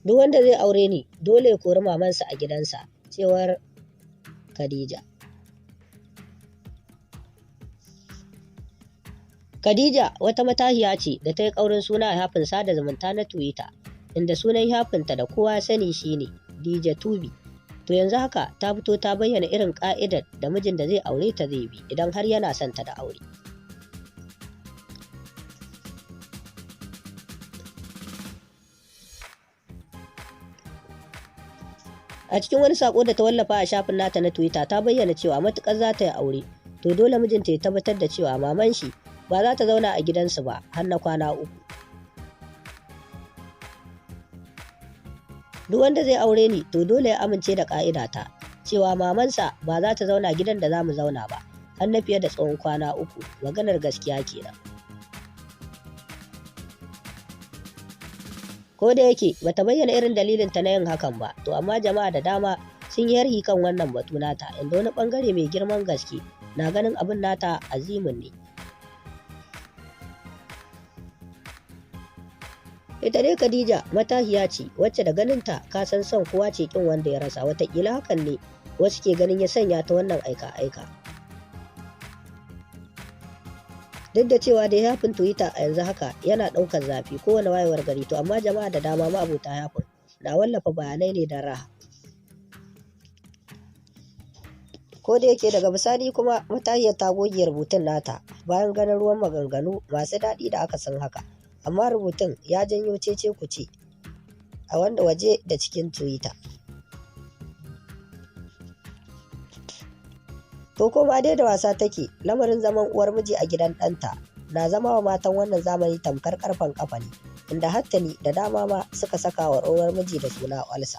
Duk wanda zai aure ni dole ya kori mamansa a gidansa, cewar Khadija. Khadija wata matahiya ce da ta yi ƙaurin suna a shafin sada zumunta na Twitter, inda sunan shafinta da kowa sani shine DJ Tubi. To yanzu haka ta fito ta bayyana irin ƙa'idar da mijin da zai aure ta zai bi idan har yana son ta da aure. A cikin wani sako da ta wallafa a shafin nata na Twitter, ta bayyana cewa matuƙar za ta yi aure, to dole mijinta ya tabbatar da cewa maman shi ba za ta zauna a gidansu ba har na kwana 3. Duk wanda zai aure ni to dole ya amince da ƙa'idata cewa mamansa ba za ta zauna gidan da za mu zauna ba har na fiye da tsawon kwana 3, maganar gaskiya kenan. Ko da yake bata bayyana irin dalilin ta na yin hakan ba, to amma jama'a da dama sun yi yarhi kan wannan batu nata, inda wani bangare mai girman gaske na ganin abin nata azimin ne. Ita dai Khadija matahiya ce wacce da ganinta ka san son kowa ce kin wanda ya rasa, watakila hakan ne wasu ke ganin ya sanya ta wannan aika-aika. Duk da cewa dai shafin Twitter a yanzu haka yana ɗaukar zafi kowane wayewar gari, to amma jama'a da dama ma'abota shafin na wallafa bayanai ne don raha. Ko da yake daga bisani kuma matahiyar ta goge rubutun nata bayan ganin ruwan maganganu masu daɗi da aka san haka, amma rubutun ya janyo cece-kuce a wanda waje da cikin Twitter. To koma dai da wasa take, lamarin zaman uwar miji a gidan ɗanta na zama wa matan wannan zamani tamkar karfan kafa ne, inda hattani da dama ma suka saka wa uwar miji da suna olsa.